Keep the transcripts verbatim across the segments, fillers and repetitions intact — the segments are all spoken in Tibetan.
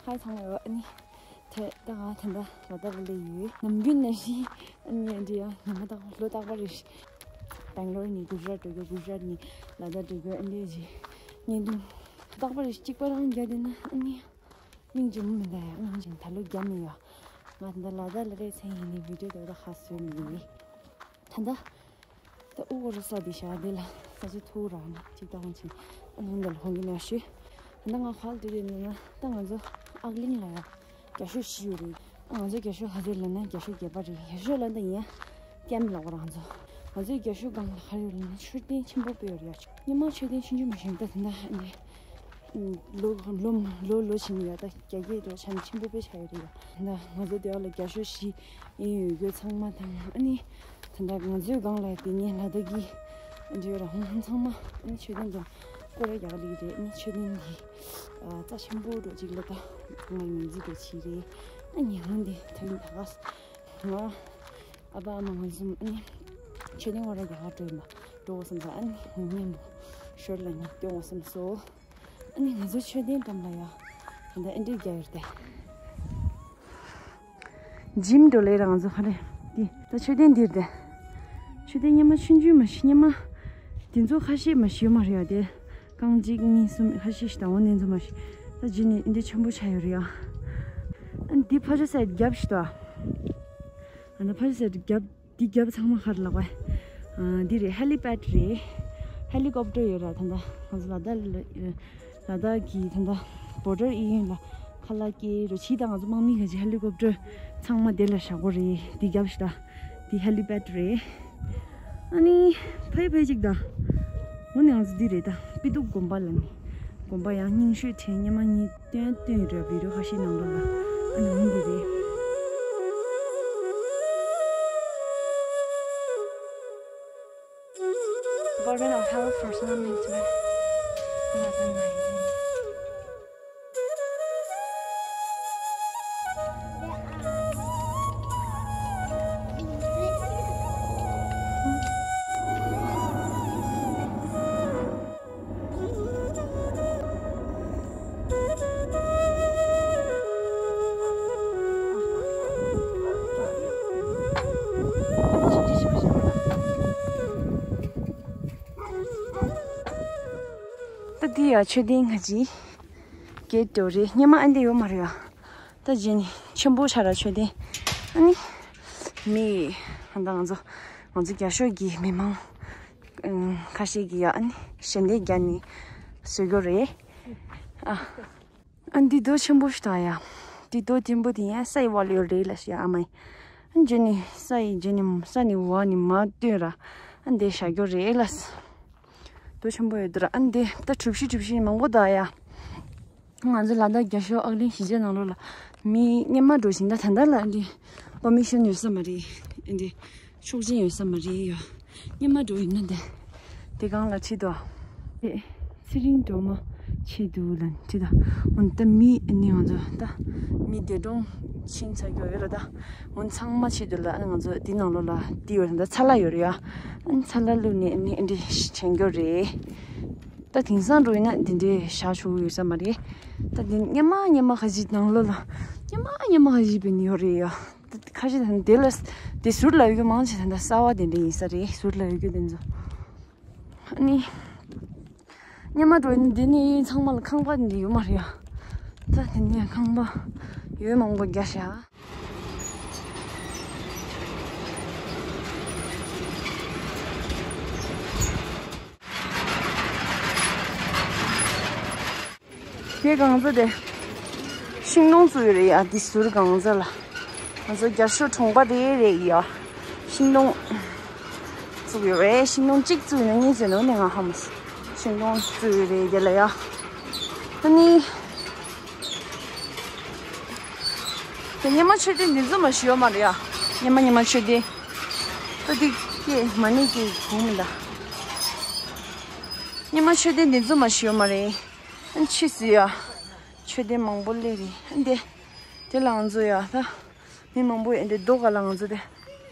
ཧའི་ཚང་མ་ཡོད། ཨ་ནི་དེ་ད་ང་དེ་འདྲ་ལ་དྭགས་ལ་སླེབས་ཡོད། ནམ་རྒྱུན་ནང་བཞིན་ཨ་ནི་འདི་ཡང་ཉི་མ་དང་ལོ་རྟག་པར་རེད། སྦེང་ལོར་ནས་གུ་ཇ་རཱཏ་འགྲོ་རྒྱུ། གུ་ཇ་རཱཏ་ནས་ལ་དྭགས་འགྲོ་རྒྱུ། ཨ་ནི་ཅི་བརྙན་ཐུང་རྟག་པར་རེད་གཅིག་པ་རང་རྒྱག་བསྡད་ན་ཨ་ནི་སྙིང་རྗེ་མོ་མི་འདུག་ཡ། ང་ཅིག་ད་ལོ་རྒྱབ་མེད་ཡ། ང་ད་ལྟ་ལ་དྭགས་ལ་སླེབས་ཚར་ཡིན་ནའི་བི་ཌིའོ་དེ་བར་ཧ་སོས་མེད། ད་ལྟ་ད་ཨུ་གོ་ར་ས་དེ་བཞག་དེ་ལ་ས་ཆ་ཐུག་ར་ནི་གཅིག་ད་ཧོན་ཆེན་ཨ་ནང་འདི་ལ་ཧོན་གི་ན་ཤི། ད་ང་ཧལ་དེ་རེད་ནི་ན་ད་ང་ཚོ་ཨག་གླིང་ལ་ཡ་རྒྱ་ཤོད་བཞི་ཡོད་རེད། ང་ཚོ་རྒྱ་ཤོད་ག་ཚོད་ལ་ན་རྒྱ་ཤོད་བརྒྱད་པ་རེད། རྒྱ་ཤོད་ལ་ད་ཡིན་ཡ་ཀེམ་ལ་འོ་རང་ཚོ་ང་ཚོའི་རྒྱ་ཤོད་སྒང་ལ་ག་ཡོད་ལ་ན་མཆོད་རྟེན་ཆེན་པོ་དཔེ་ཡོད་རེད་ཡ། སྔོན་མ་མཆོད་རྟེན་ཆུང་ཆུང་མ་ཞིག་ད་དེ་འདྲ་ཨ་ནི། ལོ་ལོ་ལོ་ལོ་བཞིན་ཡ་ད་རྒྱ་སྐད་དུ་ཆ་ནས་ཆེན་པོ་དཔེ་ཆགས་ཡོད་རེད་ཡ། ད་ང་ཚོ་དེ་བ་ལ་རྒྱ་ཤོད་བཞི་ཡིན་ཡོད་རྒྱུ་ཚང་མ་དང་ཨ་ནི་ད་ད་ང་ཚོའི་སྒང་ལ་དེ་ནས་ལ་དྭགས་ཀྱི་འདི་བ་ལ་ཧོན་ཧོན་ཚང་མ་ཨ་ནི་མཆོད་རྟེན་དང་སྐོར་ར་རྒྱག་ལེ་རེད། ཨ་ནི་མཆོད་རྟེན་འདི་རྩ་ཆེན་པོ་འགྲོ་ཅིག་ལ་ད་ང་ངོས་འཛིན་འགྲོ་ཆི་རེད། ཨ་ནི་ཧོན་འདི་ད་ནི་ད་ག་ང་ཨ་ཕ་ཨ་མ་ང་ཚོ་ཨ་ནི་མཆོད་རྟེན་སྐོར་ར་རྒྱག་འགྲོ་ཡིན་པ་འགྲོ་བསམ་ས་ཨ་ནི་ཧོན་མཉམ་པོ་ཞོར་ལ་ནི་སྟོན་འོ་བསམ་སོ། ཨ་ནི་ང་ཚོ་མཆོད་རྟེན་འགྲམ་ལ་ཡ། ད་ལྟ་ཨེ་འདྲའི་རྒྱ་ཡོད་དེ། ཇིམ་འགྲོ་ལེ་ར་ང་ཚོ་ཧ་རེ། འདི་ད་མཆོད་རྟེན་འདིར་དེ། མཆོད་རྟེན་སྔོན་མ་ཆུང་ཆུང་མ་ཞིག་སྔོན་མ། འདི་ཚོ་ཁ་ཤས་མ་ཞིག་ཡོད་མ་རེད་ཡ་དེ། རྐང་གཅིག་གཉིས་གསུམ་ཁ་ཤས་ཤིག་དང་འོ་ནི་ཚོ་མ་ཞིག་ད་ཇི་ནི་ཨེ་འདྲའི་ཆེན་པོ་ཆགས་ཡོད་རེད་ཡ། ཨ་ནི་འདི་ཕ་ཇོ་སའིད་རྒྱབ་ཞིག་ཏོ། ཨ་ནི་ཕ་ཇོ་སའིད་རྒྱབ། འདི་རྒྱབ་ཚང་མ་ཧར་ལག་པ། ཨ་འདི་རེད། ཧེ་ལི་པེད་རེད། ཧེ་ལི་ཀོབ་ཊར་ཡོད་ར། ད་ལྟ་ང་ཚོ་ལ་དྭགས་ལ་ལ་དྭགས་ཀྱི་ད་ལྟ་བོར་ཌར་ཨི་ཡུན་ལ་ཁ་ལག་སྐྱེལ་རོ་ཆི་དང་ང་ཚོ་དམག་མི་ག་ཅིག་ཧེ་ལི་ཀོབ་ཊར་ཚང་མ་དེ་ལ་བཞག་གོ་རེད། འདི་རྒྱབ་ཤི་ད་འདི་ཧེ་ལི་པེད་རེད། ཨ་ནི་ཕའི་ཕའི་ཅིག་ད་འོ་ནི་ང་ཚོ་འདི་རེད། ད་པི་ཏུག་དགོན་པ་ལ་ནི་དགོན་པ་ཡང་རྙིང་ཤོས་ཆེ་སྔོན་མ་གཉིས། ཏན་ཏན་རེད། བི་ཌིའོ་ཁ་ཤས་ནང་ལོགས་ལ་ཨ་ནི་འདི་རེད། Department of Health for Sound Mix, right? Two thousand nineteen. ད་འདི་ཡ་མཆོད་རྟེན་ང་ཅི་གེ་ཏོ་རེད། སྔོན་མ་ཨ་འདི་ཡོད་མ་རེད་ཡ། ད་རྗེས་ནི་ཆེན་པོ་ཆགས་ར་མཆོད་རྟེན། ཨ་ནི་མི་ཧན་ད་ང་ཚོ་ང་ཚོ་རྒྱ་ཤོད་ཀྱི་མི་མང་ཁ་ཤས་ཀྱིས་ཡ་ཨ་ནི་ཞལ་འདེབས་རྒྱག་ནི་བཟོ་གི་རེད། ཨ་ཨ་འདི་རྡོ་ཆེན་པོ་ཞིག་ད་ཡ། འདི་རྡོ་ཆེན་པོ་དེ་ཡ་ས་ཡི་བ་ལ་ཡོད་རེད་ལ་ཞེས་ཨ་མ་ཡི། ཨ་རྗེས་ནི་ས་ཡི་རྗེས་ནི་ས་ནི་བ་ནི་མ་བཏོན་ར་ཨ་འདི་བཞག་གི་རེད་ལ། རྡོ་ཆེན་པོ་ཡོད་དོ་ར། ཨ་འདི་ད་གྲུ་བཞི་གྲུ་བཞི་མང་པོ་ད་ཡ། ང་ཚོ་ལ་དྭགས་རྒྱ་ཤོད་ཨག་གླིང་གཞིས་ཆགས་ནང་ལོགས་ལ་མི་སྔོན་མ་འགྲོ་བཞིན་ད་ད་ལྟ་ལ་འདི་པར་མི་ཤོན་ཡོད་ས་མ་རེད། འདི་ཆོག་མཆན་ཡོད་ས་མ་རེད་ཡ། སྔོན་མ་འགྲོ་ཡིན་ན་འདི་དེ་སྒང་ལ་ཁྲིད་དོ། དེ་ཚེ་རིང་སྒྲོལ་མ་ཆེད་དུ་ལ་ཁྲིད་དོ། འོན་ཏེ་མི་ནི་ང་ཚོ་ད་མི་འདས་གྲོངས་ཕྱིན་ཚར་གྱི་ཡོད་རེད་ད། འོན་ཚང་མ་ཆེད་དུ་ལ་ང་ཚོ་འདི་ནང་ལོགས་ལ་འདི་ཡོད་རེད་ད། ཚ་ལ་ཡོད་རེད་ཡ། ཚ་ལ་བླུགས་ནས་ནི་འདི་བྱེད་རྒྱུ་རེད། ད་དེང་སང་འགྲོ་ཡིན་ན་འདི་འདྲའི་བཞག་ཆོག་ཡོད་ས་མ་རེད། ད་འདི་སྔོན་མ་སྔོན་མ་ཁ་ཅིག་ནང་ལོགས་ལ་སྔོན་མ་སྔོན་མ་ཁ་ཅིག་བྱས་ནས་ཡོད་རེད་ཡ། ད་ཁ་ཅིག་ད་འདི་ལ་འདི་ཟུར་ལ་ཡོད་རྒྱུ་མང་ཆེ་ད་ད་གསར་པ་དེ་འདྲ་ཡིན་ས་རེད། ཟུར་ལ་ཡོད་རྒྱུ་དེ་ཚོ་ཨ་ནི་སྔོན་མ་འགྲོ་ཡིན་ན་འདི་ནི་ཚང་མ་ལ་ཁང་པ་འདི་ཡོད་མ་རེད་ཡ། ད་འདི་ནས་ཁང་པ་ཡོད་མང་པོ་རྒྱག་བཞག་དེ་གང་ཚ་དེ། ཤིང་སྡོང་བཙུགས་ཡོད་རེད་ཡ། འདི་ཟུར་གང་ཚ་ལ། ང་ཚོ་རྒྱ་ཤོད་གྲོང་པ་རེད་རེད་ཡ། ཤིང་སྡོང་བཙུགས་ཡོད་རེད། ཤིང་སྡོང་གཅིག་བཙུགས་ཡོད་ན་གཉིས་བཙུགས་ཡོད་ན་ནི་ང་ཧ་མ་སོང་། ཤིང་སྡོང་བཙུགས་ཡོད་རེད་རྒྱ་ལ་ཡ། ཨ་ནི། དེ་སྔོན་མ་མཆོད་རྟེན་འདི་ཚོ་མ་ཞིག་ཡོད་མ་རེད་ཡ། སྔོན་མ་སྔོན་མ་མཆོད་རྟེན། ད་འདི་སྐད་མ་ཎི་སྐད་གོང་མི་ལ། སྔོན་མ་མཆོད་རྟེན་འདི་ཚོ་མ་ཞིག་ཡོད་མ་རེད། ཨ་ཕྱིས་སུ་ཡ། མཆོད་རྟེན་མང་པོ་སླེབས་རེད། ཨ་འདི། དེ་ལ་ང་ཚོ་ཡ་ད། མི་མང་པོ་ཡ་འདི་རྡོ་ག་ལ་ང་ཚོ་དེ།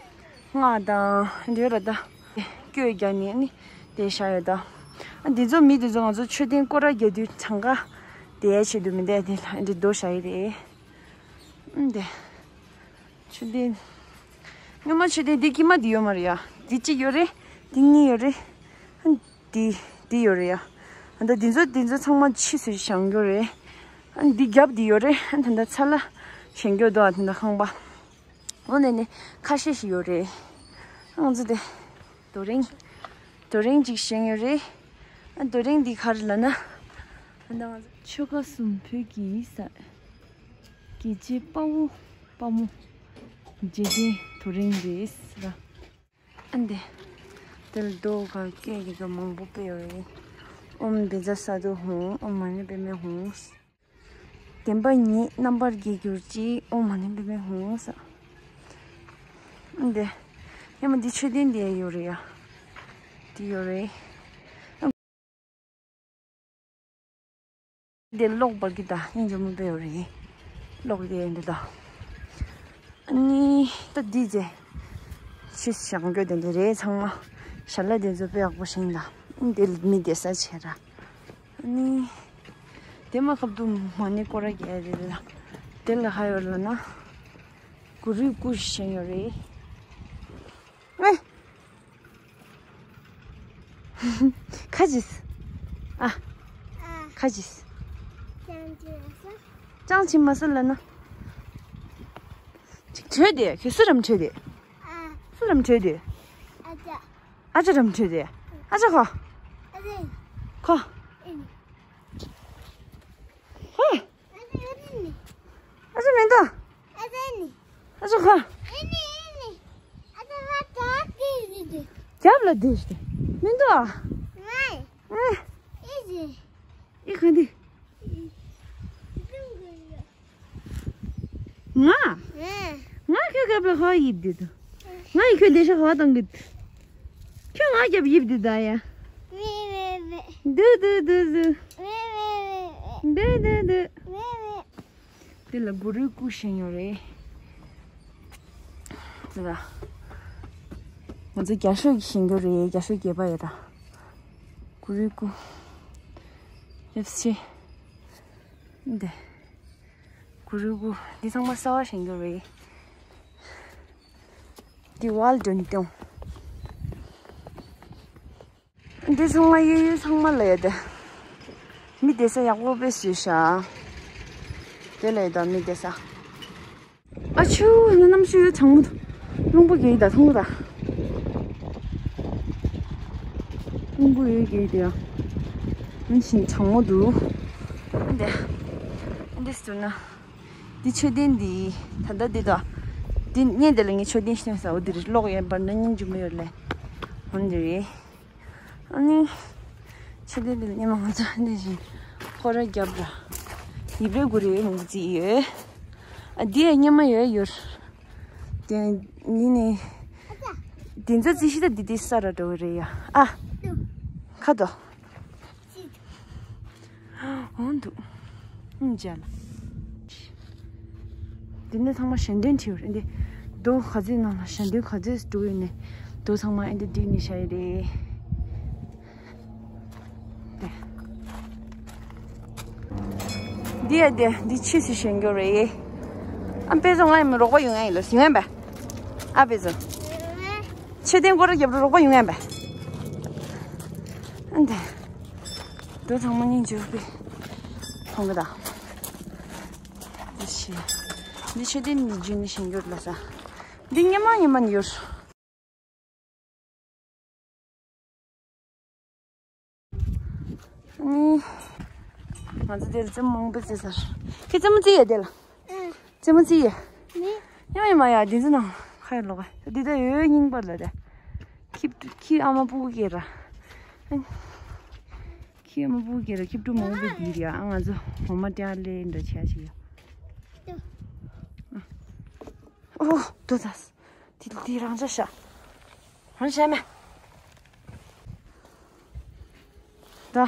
སྔགས་དང་འདི་ར་ད། སྐྱོད་རྒྱག་ནི་ནི་དེ་བཞག་ཡོད་ད། ཨ་འདི་ཚོ་མི་འདི་ཚོ་ང་ཚོ་མཆོད་རྟེན་སྐོར་ར་རྒྱག་དུས་གྲངས་ཀ་ དེའི་ཆེད་དུ་མི་འདས་དེ་ལ་འདི་རྡོ་བཞག་ཡི་རེད། ཨ་འདི། མཆོད་རྟེན། སྔོན་མ་མཆོད་རྟེན་འདི་དཀྱིལ་མ་འདི་ཡོད་མ་རེད་ཡ། འདི་གཅིག་ཡོད་རེད། འདི་གཉིས་ཡོད་རེད། ཨ་འདི་འདི་ཡོད་རེད་ཡ། ཨ་ད་འདི་ཚོ་འདི་ཚོ་ཚང་མ་ཕྱིས་སུ་བཞེངས་རྒྱུ་རེད། ཨ་འདི་རྒྱབ་འདི་ཡོད་རེད། ཨ་ད་ད་ཚ་ལ་བཞེངས་རྒྱུ་འདུག་ཨ་ད་ད་ཁང་པ། འོ་ནས་ནས་ཁ་ཤས་ཤིག་ཡོད་རེད། ཨ་ང་ཚོ་དེ། རྡོ་རིང་། རྡོ་རིང་ཅིག་བཞེངས་ཡོད་རེད། ཨ་རྡོ་རིང་འདི་ག་རེ་ལབ་ན། ཨ་ད་ང་ཚོ་ཆོལ་ཁ་གསུམ་བོད་ཀྱི་ས། རྒྱལ་གཅེས་དཔའ་བོ་དཔའ་མོ། རྗེ་བཙུན་རྡོ་རིང་རེད་ཟེར། ཨ་འདི། དེ་ལ་རྡོ་ག་སྐད་ཀྱི་རྡོ་མང་པོ་དཔེ་ཡོད་རེད། ཨོཾ་བཛྲ་ས་ཏྭ་ཧཱུྃ། ཨོཾ་མ་ཎི་པདྨེ་ཧཱུྃ། བདེན་པ་ཉིད་རྣམ་པར་རྒྱལ་གྱུར་ཅིག་ཨོཾ་མ་ཎི་པདྨེ་ཧཱུྃ་ཟེར། འདི། ཡ་མ་འདི་མཆོད་རྟེན་འདི་ཡོད་རེད་ཡ། འདི་ཡོད་རེད། འདི་གློག་འབར་གྱི་ད་སྙིང་རྗེ་མོ་དཔེ་ཡོད་རེད། གློག་འདི་འདི་ད། ཨ་ནི་ད་འདི་ཚེ། ཕྱིས་བཞེངས་རྒྱུ་དེ་འདྲ་རེད་ཚང་མ། ཞལ་ལག་དེ་ཚོ་དཔེ་ཡག་པོ་བཞེངས་ད། འདི་མི་བསྡད་ས་བྱས་ར། ཨ་ནི། དེ་མ་ཁབ་ཏུ་མ་ཎི་སྐོར་ར་རྒྱག་རེད་ལ། དེ་ལ་ཧ་ཡོད་ལ་ན། གུ་རུའི་སྐུ་བཞེངས་ཡོད་རེད། ཨེ། ཁ་ཅིག་ཨ། ཁ་ཅིག་ཅང་ཅི་མ་ཟ་ལ་ན། ཅིག་བྲོས་ཏེ་ཁྱོད་སུ་རམ་བྲོས་ཏེ། སུ་རམ་བྲོས་ཏེ། ཨ་ཅག་ཨ་ཅག་རམ་བྲོས་ཏེ། ཨ་ཅག་ཁོ། ཨ་ཅག་ཁོ། ཨེ་ནི། ཧེ། ཨ་ཅག་མེ་ཏོ། ཨ་ཅག་ནི། ཨ་ཅག་ཁོ། ཨེ་ནི་ཨེ་ནི། ཨ་ཅག་ང་ད་ཀི་ཟི་དེ། རྒྱབ་ལ་བསྡད་ཤག་མེ་ཏོ། ང་། ཨེ། ཨེ་ཟི། ཨེ་ག་འདི། ང་། ང་ཁྱོད་རྒྱབ་ལ་ཧ་ཡིབ་དེ་དུ། ང་ཡི་ཁྱོད་ལས་ཤ་ཧ་བཏང་གི། ཁྱོད་ང་རྒྱབ་ཡིབ་དེ་ད་ཡ། མེ་མེ་མེ། དུ་དུ་དུ་དུ། མེ་མེ་མེ་མེ། དུ་དུ་དུ། མེ་མེ། དེ་ལ་གུ་རུའི་སྐུ་བཞེངས་ཡོད་རེད། དེ་ལ། ང་ཚོ་རྒྱ་ཤོད་ཀྱི་བཞེངས་རྒྱུ་རེད། རྒྱ་ཤོད་རྒྱས་པ་ཡོད་ད། གུ་རུའི་སྐུ། ཡབ་སྲས། འདི། གུ་རུའི་སྐུ། འདི་ཚང་མ་གསར་པ་བཞེངས་རྒྱུ་རེད། འདི་ཝལ་འདོན་སྟངས། འདི་ཚང་མ་གཡས་གཡོན་ཚང་མ་ལ་ཡོད་དེ། མི་བསྡད་ས་ཡག་པོ་དཔེ་བཟོས་ཤག་དེ་ལ་ཡོད་དོ་མི་བསྡད་ས། ཨ་ཆུ་ན་གནམ་གཤིས་ཡོད་གྲང་མོ་འདུག་རླུང་པོ་རྒྱས་ད་མཐོང་གི་ད། རླུང་པོ་ཡོད་རྒྱས་དེ་ཡང་། ཨ་ནི་ཞིང་གྲང་མོ་འདུག་འདི། འདི་ཟེར་ན། འདི་མཆོད་རྟེན་འདི། ད་ལྟ་འདི་དང་། འདི་བརྙན་དེ་ལ་ངས་མཆོད་རྟེན་ཤེས་ས་འོ་འདི་རེད། གློག་ཡན་པར་ན་སྙིང་རྗེ་མོ་ཡོད་ལེ། འོ་འདི་རེད། ཨ་ནི། ཆུ་ཚོད་འདི་ཉི་མ་ང་ཚོ་འདི་བཞིན་ཁོ་ར་རྒྱབ་ལ། ཡིབ་རེ་གུ་རེ་མང་པོ་ཅིག་ཡོད། ཨ་འདི་ཡ་ཉི་མ་ཡོད་ཡོད། དེ་ནི་ནི། དེ་ཚོ་རྩི་ཤི་ད་འདི་དེ་ས་ར་འགྲོ་གི་རེད་ཡ། ཨ། ཁ་དོ། འོང་འདུག་ཨུམ་མཇལ། འདི་ནས་ཚང་མ་ཞལ་འདོན་བྲིས་ཡོད་རེད་འདི། རྡོ་ག་ཚོད་ནང་ལ་ཞལ་འདོན་ག་ཚོད་འགྲོ་ཡོད་ནས། རྡོ་ཚང་མ་ཨེ་འདི་བསྒྲིགས་ནས་བཞག་ཡོད་རེད། འདི། འདི་ཡ་འདི་འདི་ཕྱིས་སུ་བཞེངས་རྒྱུ་རེད། ཨ་དཔེ་བཟང་ང་ཡིན་མི་རོགས་པ་ཡོང་ཡ་ཡིན་ལ་ཡོང་ཡ་བས། ཨ་དཔེ་བཟང་། མཆོད་རྟེན་སྐོར་ར་རྒྱབ་རོགས་པ་ཡོང་ཡ་བས། ཨ་འདི། རྡོ་ཚང་མ་སྙིང་རྗེ་པོ་མཐོང་གི་ད། འདི་ཤི། འདི་ཤི་འདི་ནི་རྒྱུན་ནི་ཤིང་ཡོད་ལ་ས། འདི་ཉི་མ་ཉི་མ་ནི་ཡོད། ནི། ང་ཚོ་དེར་རྩེད་མོ་མང་པོ་རྩེ་ཚར། ཁྱེད་རྩེད་མོ་རྩེ་ཡོད་དེ་ལ། རྩེད་མོ་རྩེ་ཡོད། ནི། ཉི་མ་ཉི་མ་ཡ་འདི་ཚོ་ནང་ཁ་ཡ་ལོག་ག་འདི་ད་ཡོད་རྙིང་པ་ལ་རེད། ཁྱི་ཁྱི་ཨ་མ་སྤུ་གུ་སྐྱེས་ར། ཁྱི་ཨ་མ་སྤུ་གུ་སྐྱེས་ར་ཁྱི་ཕྲུག་མང་པོ་འདི་རེད་ཨ། ང་ཚོ་འོ་མ་སྤྲད་ལེ་འདྲ་བྱས་ཅིག་ཡ། ཨོ་དོ་ད། དེ་དེ་རང་འཇགས་ཤག་རང་བྱས་མེད། ད།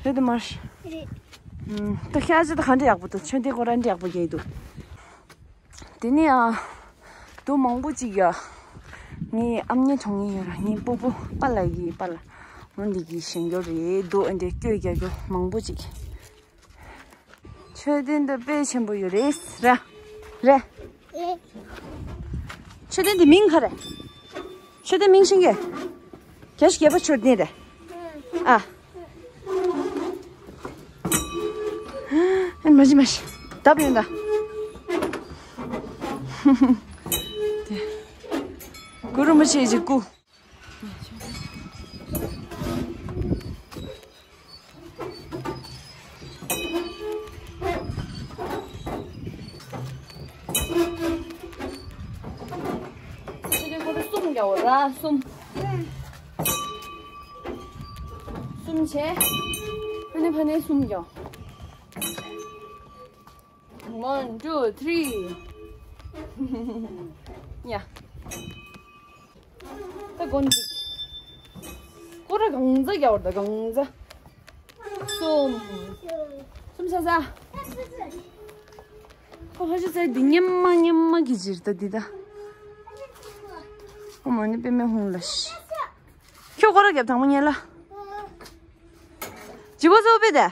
རེད་དེ་མར། རེད། ད་ཁྱེད་ཨ་ཅེ་ད་ག་འདྲ་ཡག་པོ་འདུག་མཆོད་རྟེན་སྐོར་ར་འདྲ་ཡག་པོ་རྒྱག་འདུག་དེ་ནས་ཨ། རྡོ་མང་པོ་ཅིག་ཡ། ངའི་ཨ་མྱེས་གྲོངས་ངེས་ཡོད་ར་ངའི་སྤོ་བོ་པཱ་ལགས་ཀྱི་པཱ་ལགས། འོ་འདི་གི་བཞེངས་རྒྱུ་རེད་རྡོ་ཨེ་འདྲ་བཀོད་རྒྱག་རྒྱུ་མང་པོ་ཅིག་མཆོད་རྟེན་འདི་དཔེ་ཆེན་པོ་ཡོད་རེད་ར། རེད། མཆོད་རྟེན་འདི་མིང་ག་རེད། མཆོད་རྟེན་མིང་ཤེས་ཀྱི། བརྒྱད་ཅུ་གྱ་བརྒྱད་པ་མཆོད་རྟེན་རེད། ཨ། ཨ་མ་གཞི་མ་གཞི། ལྡབ་ཡོང་ད། དེ། གུ་རུ་མི་ཆེ་གི་སྐུ། ཁོ་རང་གསུམ་རྒྱག་འོ་ར་གསུམ། གསུམ་བྱས། ཕ་ནས་ཕ་ནས་གསུམ་རྒྱག One, two, three. ཡ། ད་གོན་ཅིག་སྐོར་ར་གང་ཚ་རྒྱག་འོ་ད་གང་ཚ། གསུམ། གསུམ་ས་ས། ཁོ་ཧ་ཅི་ཚ་འདི་སྙེ་མ་སྙེ་མ་གི་ཅིར་ད་འདི་ད། ཨོ་མ་ནི་པེ་མེ་ཧུང་ལ་ཤི། ཁྱོད་སྐོར་ར་རྒྱབ་དང་མོ་ཉལ་ལ། ཇི་གོ་ཚོ་པེ་དེ།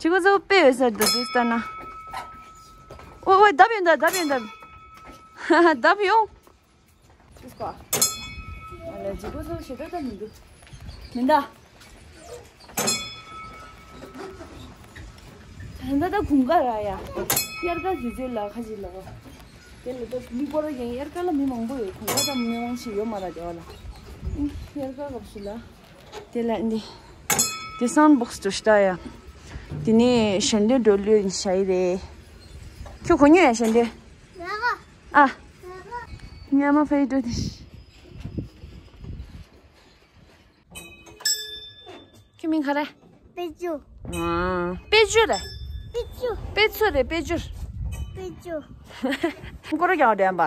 ཇི་གོ་ཚོ་པེ་ཡོད་ས་འདུག་འདུག་ལྟ་ན། ཨོ་ཨོ་ལྡབ་ཡོང་ད་ལྡབ་ཡོང་ད། ལྡབ་ཡོང་། ཅིས་པ། ཨ་ལ་ཇི་གོ་ཚོ་ཞེ་དྲག་ད་མི་འདུག་མི་འདའ། ད་ལྟ་ད་གུང་དཀར་ར་ཡ། དབྱར་ཁ་དུས་ཚོད་ལ་ཁ་ཅིག་ལ་གོ། དེ་ལ་ད་མི་སྐོར་ར་ཡང་དབྱར་ཁ་ལ་མི་མང་པོ་ཡོད། གུང་དཀར་ད་མི་མང་ཞིག་ཡོད་མ་ར་དེ་བ་ལ། དབྱར་ཁ་སྐབས་སུ་ལ། དེ་ལ་འདི། དེ་སའུན་བོག་སི་འགྲོ་ཤི་ད་ཡ། དེ་ནས་ཞལ་འདོན་འགྲོ་ལོས་ཤ་ཡི་རེད། ཁྱོད་གོ་མྱོང་ཡ་ཞལ་འདོན། ཨ། ཉ་མ་ཕའི་འགྲོ་དེ་ཤི། ཁྱོད་མིང་ག་རེ། དཔེ་ཆུ། ཨ། དཔེ་ཆུ་རེད། དཔེ་ཆུ། དཔེ་ཆུ་རེད་དཔེ་ཆུ། དཔེ་ཆུ། སྐོར་ར་རྒྱག་འོ་དྲན་པ།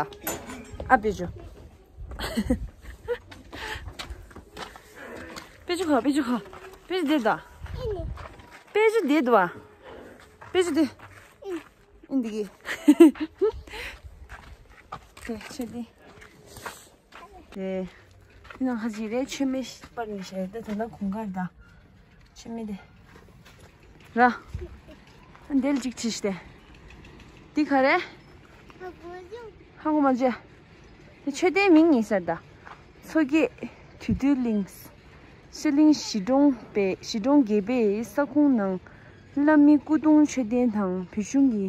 ཨ་དཔེ་ཆུ། དཔེ་ཆུ་ཁ་དཔེ་ཆུ་ཁ། དཔེ་ཆུ་དེ་ད། དཔེ་ཆུ་དེ་དུ་བ། དཔེ་ཆུ་དེ། ཨིན་དི་གི། དེ་ཆུ་དེ། དེ། དེ་ནང་ཁ་ཅིག་རེད་མཆོད་མེ་སྤར་ནས་བཞག་ཡོད་དེ་དེ་ལ་གུང་དཀར་དང་། མཆོད་མེ་དེ། ར། འདེལ་གཅིག་ཁྲིད་དེ། འདི་ག་རེད། ཧ་གོ་མ་བྱས། དེ་མཆོད་རྟེན་མིང་ཡིན་ཟེར་ད། མཚོ་སྐྱེས་དུད་འགྲོའི་གླིང་། ཤར་གླིང་གཞིས་གྲོང་པའི་གཞིས་གྲོང་དགེ་པའི་ས་ཁོངས་ནང་། བླ་མའི་སྐུ་གདུང་མཆོད་རྟེན་དང་བོད་གཞུང་གི་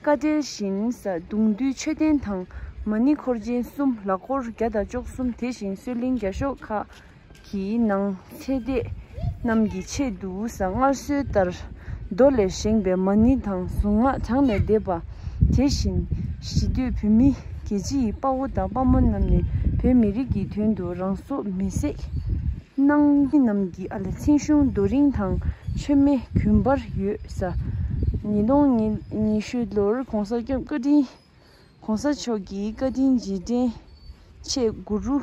ཀ་ཊེལ་ཞིན་ས་གདུང་འདུས་མཆོད་རྟེན་དང་མ་ཎི་འཁོར་ཆེན་གསུམ་ལག་འཁོར་བརྒྱ་དང་བཅུ་གསུམ་དེ་བཞིན་སོལ་གླིང་རྒྱ་ཤོག་ཁག་གི་ནང་ཚེ་འདས་རྣམས་ཀྱི་ཆེད་དུ་ས་སྔར་སྲོལ་ལྟར་རྡོ་ལས་བཞེངས་པའི་མ་ཎི་དང་གཟུངས་སྔགས་གྲངས་ལས་འདས་པ་དེ་བཞིན་གཞིས་སྡོད་བོད་མི་རྒྱལ་སྤྱིའི་དཔའ་བོ་དང་དཔའ་མོ་རྣམས་ནས་བོད་མི་རིགས་ཀྱི་དོན་དུ་རང་སྲོག་མེ་སྲེག་གནང་མི་རྣམས་ཀྱི་ཨ་ལ་མཚན་གཞུང་རྡོ་རིང་དང་མཆོད་མེ་གུས་འབར་ཡོད་ས། ཉིས་སྟོང་ཉི་ཉི་ཤུ་ལོར་༸གོང་ས་༸སྐྱབས་བཀའ་དྲིན་༸གོང་ས་མཆོག་གི་བཀའ་དྲིན་རྗེས་དྲན་ཆེད་གུ་རུ་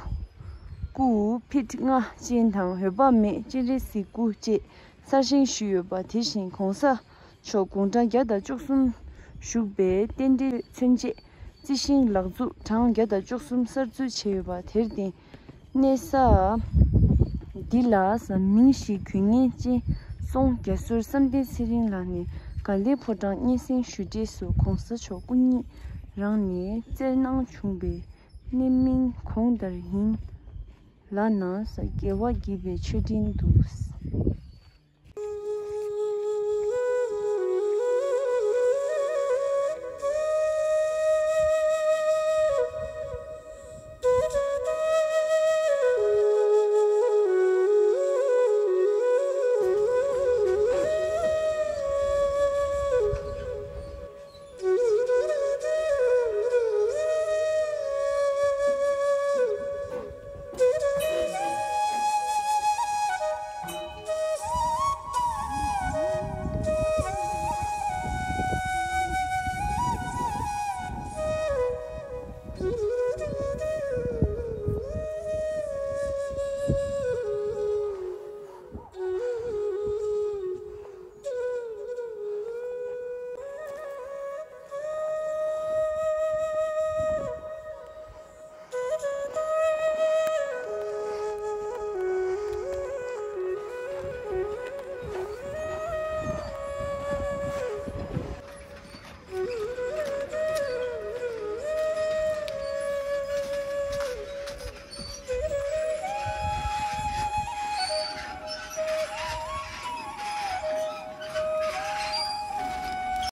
སྐུ་ཕིཊ་ལྔ་ཅན་དང་འོད་དཔག་མེད་སྤྱན་རས་གཟིགས་སྐུ་བཅས་གསར་བཞེངས་ཞུས་ཡོད་པ། དེ་བཞིན་༸གོང་ས་མཆོག་དགུང་གྲངས་བརྒྱ་དང་བཅུ་གསུམ་བཞུགས་པའི་རྟེན་འབྲེལ་མཚོན་ཆེད་རྩི་ཤིང་ལག་འཛུགས་གྲངས་བརྒྱ་དང་བཅུ་གསུམ་གསར་འཛུགས་བྱས་ཡོད་པ། དེར་བརྟེན་གནས་ས་འདི་ལ་ས་མིང་ཞིག་དགོས་ངེས་ཅན་སོང་། རྒྱ་ཟུར་བསམ་གཏན་ཚེ་རིང་ལགས་ནས་དགའ་ལྡན་ཕོ་བྲང་སྙན་སེང་ཞུ་འབྲས་སུ་༸གོང་ས་མཆོག་སྐུ་ཉིད་རང་ནས་བསྩལ་གནང་བྱུང་བའི་གནས་མིང་གོང་ལྟར་ཡིན། ལགས་ན་ས་རྒྱལ་བ་དགྱེས་པའི་མཆོད་སྤྲིན་དུ།